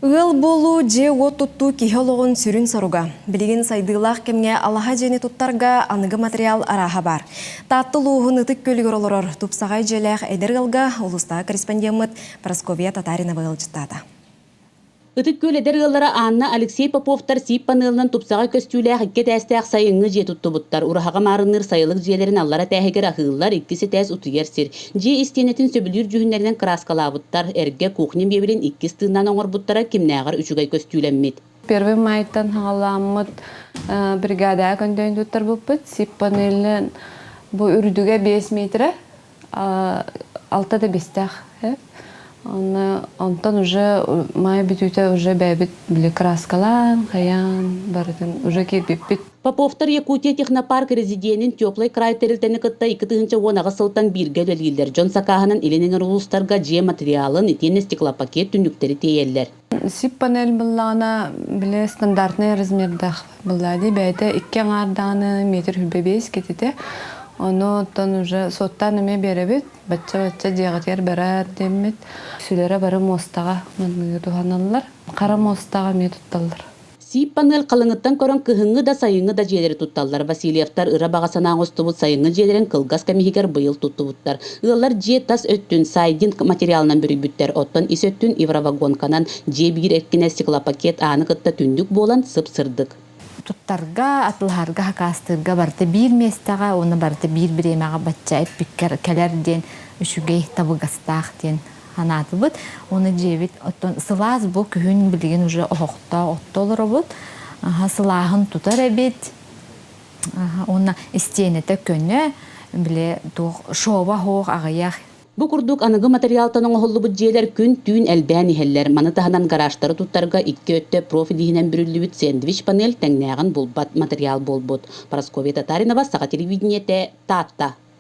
Ыал буолуу, дьиэ-уот туттуу киһи олоҕун сүрүн соруга. Билигин сайдыылаах кэмҥэ алаһа дьиэни туттарга аныгы материал арааһа баар. Таатта улууһун Ытык Күөлүгэр олорор тупсаҕай дьиэлээх эдэр ыалга улуустааҕы корреспондеммыт Прасковья Татаринова ыалдьыттаата. Ытык Күөл эдэр ыаллара Анна, Алексей Поповтар сиип панелынан тупсаҕай көстүүлээх икки этээстээх сайыҥҥы дьиэ туттубуттар. Ураһаҕа маарынныыр сайылык дьиэлэрин аллара этээһигэр аһыыллар, иккис этээс утуйар сир. Дьиэ истиэнэтин сөбүлүүр дьүһүннэринэн кырааскалаабыттар, эргэ кухня миэбэлин иккис тыыннаан оҥорбуттара кимнээҕэр үчүгэй көстүүлэммит. Первый майтан хаҥаламмыт бригадаҕа көндөйүн туттарбыппыт. Сип панелин бу үрдүгэ 5 метрэ, алта да бистээх. Онтон уже май бүтүүтэ уже бэйэбит били краскалаан, хайаан барытын уже киирбиппит. Поповтар Якутия технопарк резиденин Теплый край тэрилтэни кытта 2018 сылтан бииргэ үлэлииллэр. Дьон сакааһынан илин эҥэр улуустарга дьиэ материалын итиэннэ стеклопакет түннүктэри тиэйэллэр. Сип панель буллаҕына били стандартный размердаах булла дии бэйэтэ икки аҥаардаҕына метр хүрбэ биэс кэтитэ. Ону оттон уже суоттаан эмиэ биэрэбит. Бачча-бачча дьиэҕитигэр бараар диэммит. Сүлэрэ бары муостаҕа манныгы туһаналлар. Хара муостаҕа эмиэ тутталлар. Сиип панель халыҥыттан көрөн кыһыҥҥы да, сайыҥҥы да дьиэлэри тутталлар. Васильевтар ыра баҕа санаа оҥостубут сайыҥҥы дьиэлэрин кылгас кэм иһигэр быйыл туттубуттар. Ыаллар дьиэ тас өттүн сайдинг материалынан бүрүйбүттэр, оттон ис өттүн евровагонканан дьиэ биир эркинэ стеклопакет ааны кытта түннүк буолан сып-сырдык. Туттарга, атылаһарга, хакаастыырга барыта биир миэстэҕэ уонна барыта биир бириэмэҕэ бачча эппиккэр кэлэр диэн үчүгэй табыгастаах диэн санаатыбыт. Уонна дьиэбит оттон сылаас бу күһүн билигин уже оһохтоох отто олоробут. Сылааһын тутар эбит. Уонна истиэнэтэ көнө, били туох шоба хоох аҕыйах. Бу курдук аныгы материалтан оҥоһуллубут дьиэлэр күн-түүн элбээн иһэллэр. Маны таһынан гаражтары туттарга икки өттө профилиһинэн бүрүллүбүт сэндвич-панель тэҥнээҕин булбат материал буолбут. Парасковья Татаринова, Саха телевидениетэ, Таатта.